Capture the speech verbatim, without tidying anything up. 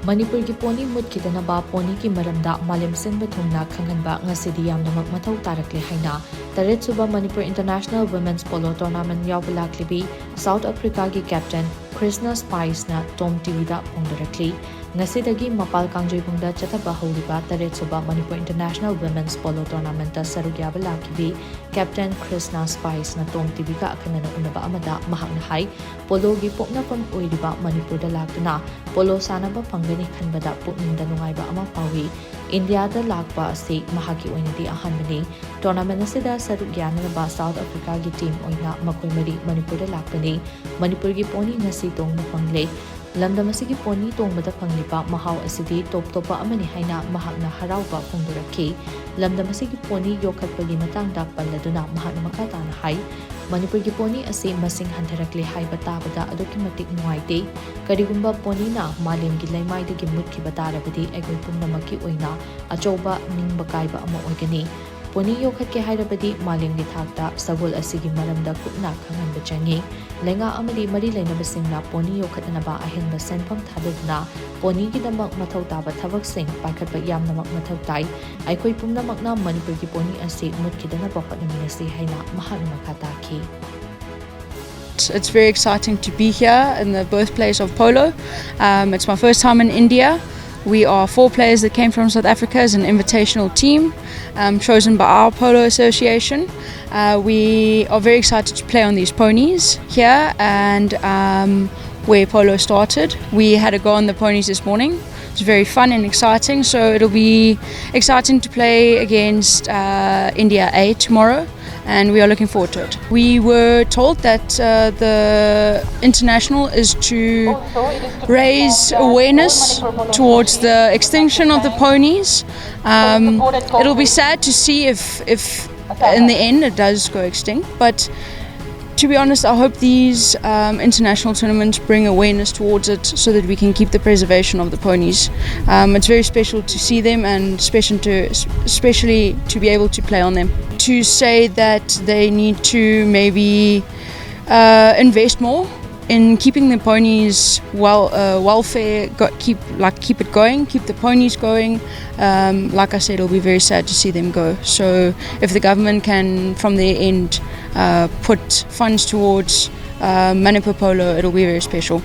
ꯃꯅꯤꯄꯨꯔꯒꯤ ꯄꯣꯅꯤ ꯃꯨꯠꯈꯤꯗꯅꯕ ꯄꯣꯅꯤꯒꯤ ꯃꯔꯝꯗ ꯃꯥꯂꯦꯝ ꯁꯤꯟꯕ ꯊꯨꯡꯅ ꯈꯪꯍꯟꯕ ꯉꯁꯤꯗꯤ ꯌꯥꯝꯅꯃꯛ ꯃꯊꯧ ꯇꯥꯔꯛꯂꯦ ꯍꯥꯏꯅ ꯇꯔꯦꯠ ꯁꯨꯕ Manipur international women's polo tournament ꯌꯥꯎꯕ ꯂꯥꯛꯂꯤꯕꯤ ꯁꯥꯎꯠ ꯑꯐ꯭ꯔꯤꯀꯥꯒꯤ ꯀꯦꯞꯇꯦꯟ ꯈ꯭ꯔꯤꯁꯅ ꯁ꯭ꯄꯥꯏꯁꯅ ꯇꯣꯝ ꯇꯤꯚꯤꯗ ꯐꯣꯡꯗꯣꯔꯛꯂꯤ꯫ ꯉꯁꯤꯗꯒꯤ ꯃꯄꯥꯜ ꯀꯥꯡꯖꯩꯕꯨꯡꯗ ꯆꯠꯊꯕ ꯍꯧꯔꯤꯕ ꯇꯔꯦꯠ ꯁꯨꯕ ꯃꯅꯤꯄꯨꯔ ꯏꯟꯇꯔꯅꯦꯁꯅꯦꯜ ꯋꯨꯃꯦꯟꯁ ꯄꯣꯂꯣ ꯇꯣꯔꯅꯥꯃꯦꯟꯇ ꯁꯔꯨꯛ ꯌꯥꯕ ꯂꯥꯛꯈꯤꯕꯤ ꯀꯦꯞꯇꯦꯟ ꯈ꯭ꯔꯤꯁꯅ ꯁ꯭ꯄꯥꯏꯁꯅ ꯇꯣꯝ ꯇꯤꯚꯤꯒ ꯑꯈꯟꯅꯅ ꯎꯅꯕ ꯑꯃꯗ ꯃꯍꯥꯛꯅ ꯍꯥꯏ, ꯄꯣꯂꯣꯒꯤ ꯄꯣꯛꯅꯐꯝ ꯑꯣꯏꯔꯤꯕ ꯃꯅꯤꯄꯨꯔꯗ ꯂꯥꯛꯇꯨꯅ ꯄꯣꯂꯣ ꯁꯥꯟꯅꯕ ꯐꯪꯒꯅꯤ ꯈꯟꯕꯗ ꯄꯨꯛꯅꯤꯡꯗ ꯅꯨꯡꯉꯥꯏꯕ ꯑꯃ ꯐꯥꯎꯏ꯫ ꯏꯟꯗꯤꯌꯥꯗ ꯂꯥꯛꯄ ꯑꯁꯤ ꯃꯍꯥꯛꯀꯤ ꯑꯣꯏꯅꯗꯤ ꯑꯍꯥꯟꯕꯅꯤ꯫ ꯇꯣꯔꯅꯥꯃꯦꯟ ꯑꯁꯤꯗ ꯁꯔꯨꯛ ꯌꯥꯅꯅꯕ ꯁꯥꯎꯠ ꯑꯐ꯭ꯔꯤꯀꯥꯒꯤ ꯇꯤꯝ ꯑꯣꯏꯅ ꯃꯈꯣꯏ ꯃꯔꯤ ꯃꯅꯤꯄꯨꯔꯗ ꯂꯥꯛꯄꯅꯤ꯫ ꯃꯅꯤꯄꯨꯔꯒꯤ ꯄꯣꯅꯤ ꯉꯁꯤ ꯇꯣꯡꯕ ꯐꯪꯂꯦ꯫ ꯂꯝꯗꯝ ꯑꯁꯤꯒꯤ ꯄꯣꯅꯤ ꯇꯣꯡꯕꯗ ꯐꯪꯂꯤꯕ ꯃꯍꯥꯎ ꯑꯁꯤꯗꯤ ꯇꯣꯞ ꯇꯣꯞꯄ ꯑꯃꯅꯤ ꯍꯥꯏꯅ ꯃꯍꯥꯛꯅ ꯍꯔꯥꯎꯕ ꯐꯣꯡꯗꯣꯔꯛꯈꯤ꯫ ꯂꯝꯗꯝ ꯑꯁꯤꯒꯤ ꯄꯣꯅꯤ ꯌꯣꯛꯈꯠꯄꯒꯤ ꯃꯇꯥꯡꯗ ꯄꯜꯂꯗꯨꯅ ꯃꯍꯥꯛꯅ ꯃꯈꯥ ꯇꯥꯅ ꯍꯥꯏ, ꯃꯅꯤꯄꯨꯔꯒꯤ ꯄꯣꯅꯤ ꯑꯁꯤ ꯃꯁꯤꯡ ꯍꯟꯊꯔꯛꯂꯦ ꯍꯥꯏꯕ ꯇꯥꯕꯗ ꯑꯗꯨꯛꯀꯤ ꯃꯇꯤꯛ ꯅꯨꯡꯉꯥꯏꯇꯦ꯫ ꯀꯔꯤꯒꯨꯝꯕ ꯄꯣꯅꯤꯅ ꯃꯥꯂꯦꯝꯒꯤ ꯂꯩꯃꯥꯏꯗꯒꯤ ꯃꯨꯠꯈꯤꯕ ꯇꯥꯔꯕꯗꯤ ꯑꯩꯈꯣꯏ ꯄꯨꯝꯅꯃꯛꯀꯤ ꯑꯣꯏꯅ ꯑꯆꯧꯕ ꯅꯤꯡꯕ ꯀꯥꯏꯕ ꯑꯃ ꯑꯣꯏꯒꯅꯤ꯫ ꯄꯣꯅꯤ ꯌꯣꯛꯈꯠꯀꯦ ꯍꯥꯏꯔꯕꯗꯤ ꯃꯥꯂꯦꯝꯒꯤ ꯊꯥꯛꯇ ꯁꯒꯣꯜ ꯑꯁꯤꯒꯤ ꯃꯔꯝꯗ ꯀꯨꯞꯅ ꯈꯪꯍꯟꯕ ꯆꯪꯏ꯫ ꯂꯩꯉꯥꯛ ꯑꯃꯗꯤ ꯃꯔꯤ ꯂꯩꯅꯕꯁꯤꯡꯅ ꯄꯣꯅꯤ ꯌꯣꯛꯈꯠꯅꯅꯕ ꯑꯍꯦꯟꯕ ꯁꯦꯟꯐꯝ ꯊꯥꯗꯗꯨꯅ ꯄꯣꯅꯤꯒꯤꯗꯃꯛ ꯃꯊꯧ ꯇꯥꯕ ꯊꯕꯛꯁꯤꯡ ꯄꯥꯏꯈꯠꯄ ꯌꯥꯝꯅꯃꯛ ꯃꯊꯧ ꯇꯥꯏ꯫ ꯑꯩꯈꯣꯏ ꯄꯨꯝꯅꯃꯛꯅ ꯃꯅꯤꯄꯨꯔꯒꯤ ꯄꯣꯅꯤ ꯑꯁꯤ ꯃꯨꯠꯈꯤꯗꯅꯕ ꯍꯣꯠꯅꯃꯤꯟꯅꯁꯤ ꯍꯥꯏꯅ ꯃꯍꯥꯛꯅ ꯃꯈꯥ ꯇꯥꯈꯤ꯫ It's very exciting to be here in the birthplace of polo. Um, it's my first time in India. We are four players that came from South Africa as an invitational team um, chosen by our Polo Association. Uh, we are very excited to play on these ponies here and um, where polo started. We had a go on the ponies this morning. It's very fun and exciting, so it'll be exciting to play against uh, India A tomorrow, and we are looking forward to it. We were told that uh, the international is to raise awareness towards the extinction of the ponies. Um, it'll be sad to see if, if in the end it does go extinct, but to be honest, I hope these um, international tournaments bring awareness towards it so that we can keep the preservation of the ponies. Um, it's very special to see them and special to, especially to be able to play on them. To say that they need to maybe uh, invest more In keeping the ponies well, uh, welfare, got, keep like keep it going, keep the ponies going. Um, like I said, it'll be very sad to see them go. So if the government can, from their end, uh, put funds towards uh, Manipur Polo, it'll be very special.